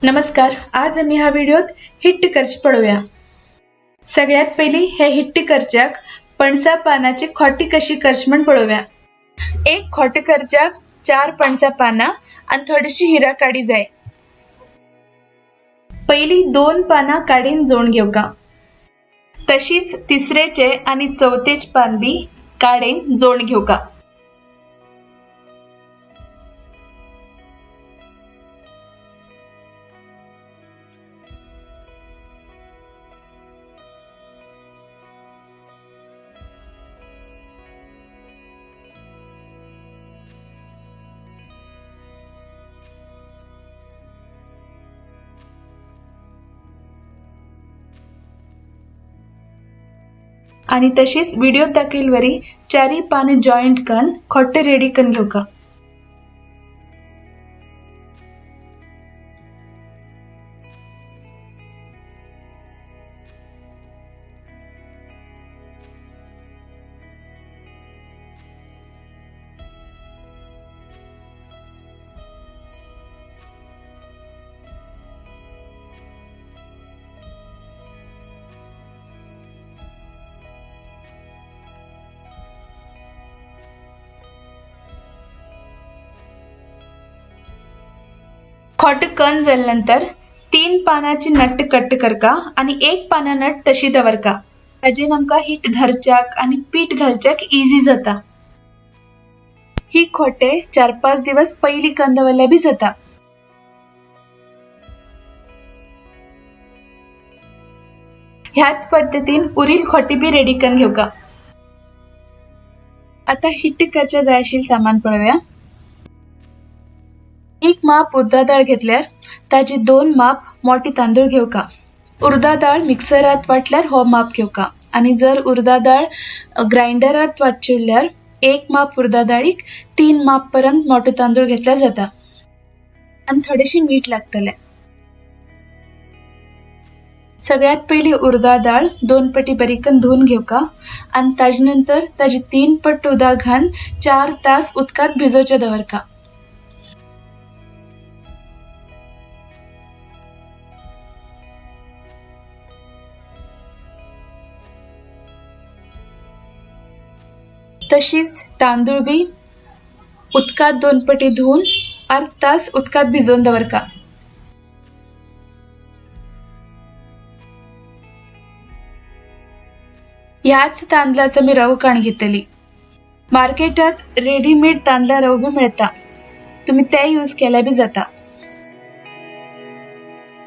नमस्कार, आज आमी ह्या व्हिडिओत हिट्ट करचे पळोवया। सगळ्यात पयली हे हिट्ट करच्याक पणसा पानाची खोटी कशी करची म्हण पळोवया। एक खोटी करच्याक 4 पणसा पाना आणि थोडीशी हिरा काडी जाय। पहिली 2 पाना काडीन जोड घेवका, तशीच तिसरेचे आणि चौथेच पान बी काडीन जोड घेवका। आणि तशीच व्हिडिओ दाखयिल्ले चारी पाने जॉईंट करून खोटे रेडी करून घेवका। खोट कन जाल्यानंतर 3 पानाची नट कट करका आणि 1 पाना नट तशी दवरका। ताजेन आमकां हिट धरच्याक आणि पीठ घालच्याक इजी जाता। ही खोटे 4-5 दिवस पयली कन दवरल्यार बी जाता। ह्याच पद्दतीन उरील खोटी बी रेडी करून घेवका। आता हिट करच्या जाय आशिल्लें सामान पळोवया। 1 माप उर्दा दाळ घेतल्यार ताजी 2 माप मोठी तांदूळ घेवका। उर्दा दाळ मिक्सरात वाटल्यार हो माप घेवका आणि जर उर्दा दाळ ग्राइंडरात वाटची उरल्यार 1 माप उर्दा दाळीक 3 माप पर्यंत मोठे तांदूळ घेतल्यार जाता। आणि थोडेशी मीठ लागतले। सगळ्यात पयली उर्दा दाळ 2 पटी बारीकन धुवन घेवका आणि ताजे नंतर ताजी 3 पट उदक घालून 4 तास उदकात भिजोवचे दवरका। तशीच तांदूळ बी उदकात 2 पटी धुवन अर्ध तास उदकात भिजोवन दवरका। ह्याच तांदळाचो मी रव काण घेतली। मार्केटात रेडीमेड तांदळा रव बी मेळता, तुम्ही ते यूज केल्यार बी जाता।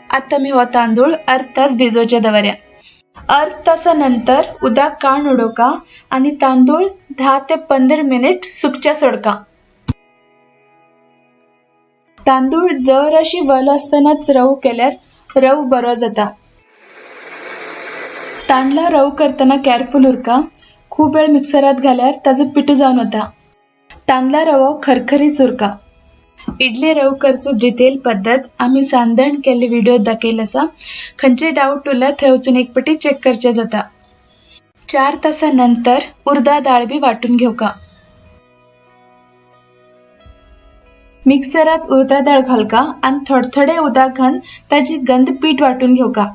आता मी हो तांदूळ अर्ध तास भिजोवचे दवरया। अर्ध तासा नंतर उदक काण उडोवका आणि तांदूळ 10 ते 15 मिनिट सुकच्या सोडका। तांदूळ जर अशी वल आसतनाच रव केल्यार रव बरो जाता। तांदळा रव करतना केअरफुल उरका, खूब वेळ मिक्सरात घाल्यार ताजो पिठो जावन वता। तांदळा रवो खरखरीच उरका। इडली रव करचो डिटेल पद्दत आमी सांदण केल्ले व्हिडिओ दाखयला आसा। खंयचे डावट उरल्यार थंय वचून एक पटी चेक करचे जाता। 4 तासा नंतर उर्दा दाळ बी वाटून घेवका। मिक्सरात उर्दा दाळ घालका आणि थोडे थोडे उदक घालून ताजी गंध पीठ वाटून घेवका।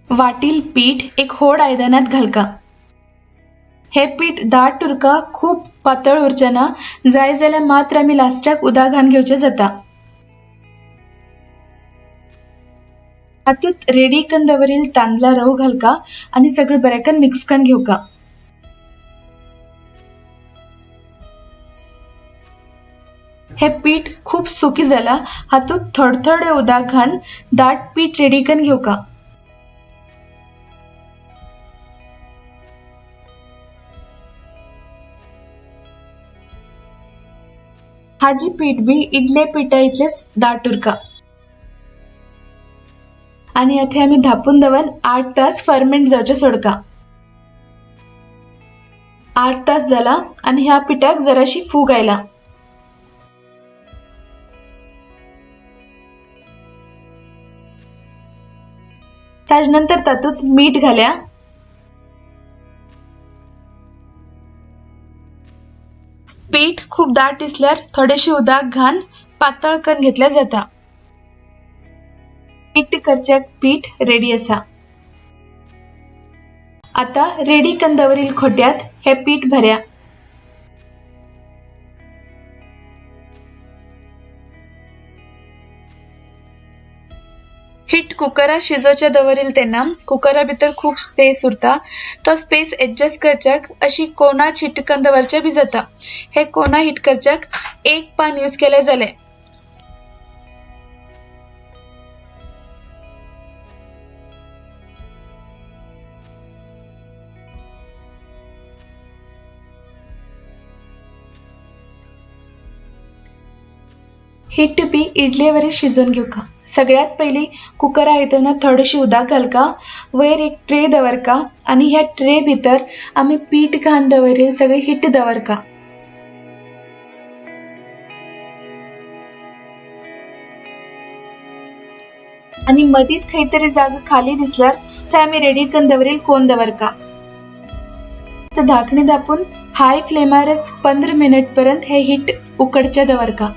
वाटील पीठ एक होड आयदनात घालका। हे पीठ दाट उरका, खूब पातळ उरचें ना, जाय जाल्यार मात्र आमी लास्टाक उदक घालून घेवचें जाता। हातूंत रेडी करून दवरिल्लो तांदळा रव घालका आनी सगळें बरें मिक्स करून घेवका। हे पीठ खूब सुकी जाला, हातूंत थोडे थोडे उदक घालून दाट पीठ रेडी करून घेवका। हाजी पीठ बी इडले पिठा इतलेच दाट उरका। आनी आतां आमी धापून दवरून 8 तास फर्मेंट जावचे सोडका। 8 तास जाला आनी ह्या पिठाक जराशी फूग आयला। ताजे नंतर तातूंत मीठ घाल्या। दाट दिसल्यार थोडेशी उदक घालून पातळ करून घेतल्यार जाता. हिट करच्याक पीठ रेडी आसा. आता रेडी करून दवरिल खोट्यात हे पीठ भर्या. हिट कुकरा शिजोवचे दवरिल तेन्ना कुकरा भितर खूब स्पेस उरता. तो स्पेस एडजस्ट करच्याक अशी कोणा हिट करून दवरचे बी जाता. हे कोणा हिट करच्याक एक पान यूज केले जाले. हिट बी इडलेवरी शिजोवन घेवका. सगळ्यात पयली कुकरा येतना थोडेशी उदक घालका, वयर एक ट्रे दवरका आनी ह्या ट्रे भितर आमी पीठ घालून दवरिल सगळी हिट दवरका. आनी मदींत खंय तरी जागा खाली दिसल्यार थंय आमी रेडी करून दवरिल कोन दवरका. धाकणी धापून हाय फ्लेमारच 15 मिनट पर्यंत हे हिट उकडचे दवरका.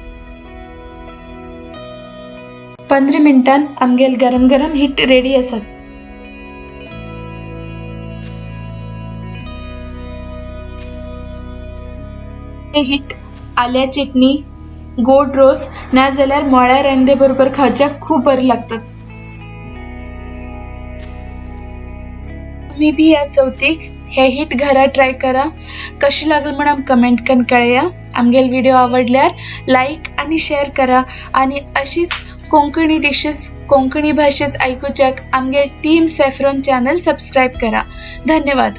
15 मिनटान आमगेल गरम गरम हिट रेडी आसात. हे हिट आल्या चटणी, गोड रोस ना जाल्यार मोळ्या रेंदे बरोबर खावच्याक खूब बरें लागतात. तुम्ही बी ह्या चवथीक हे हिट घरा ट्राय करा. कशी लागल म्हण आमकां कमेंट करून कळया. आमगेल व्हिडिओ आवडल्यार लायक आनी शेअर करा आनी अशीच कोंकणी डिशेस कोंकणी भाशेत आयकुच्याक आमगेल टीम सॅफ्रॉन चॅनल सबस्क्रायब करा. धन्यवाद.